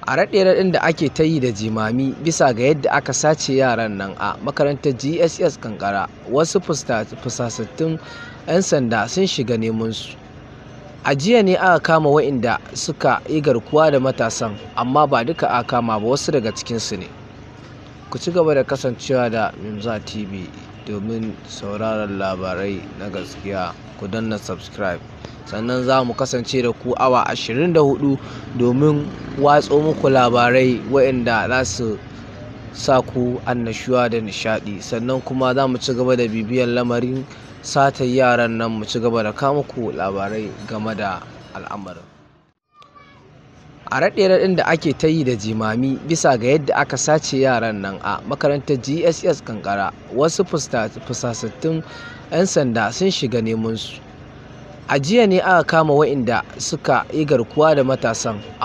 A raɗe-raɗin da ake ta yi da jimami bisa ga yadda aka sace yaran nan a makarantar GSS Kankara, wasu fusatattun 'yan sanda sun shiga neman su. A jiya ne aka kama waɗanda suka yi garkuwa da matasan, amma ba duka aka kama ba, wasu daga cikinsu ne. Ku ci gaba da kasancewa da Mimza TV domin sauraron labarai na gaskiya. Ku danna subscribe. Sannan za mu kasance da ku awa 24 domin watso muku labarai waɗanda za su sa ku annashuwa da nishaɗi. Sannan kuma za mu ci gaba da bibiyar lamarin satar yaran nan, mu ci gaba da kawo muku labarai game da al'amarin. A raɗe-raɗin da ake ta yi da jimami bisa ga yadda aka sace yaran nan a makarantar GSS Kankara, wasu fusatattun 'yan sanda sun shiga neman su. A jiya ne aka kama waɗanda suka yi garkuwa da matasan.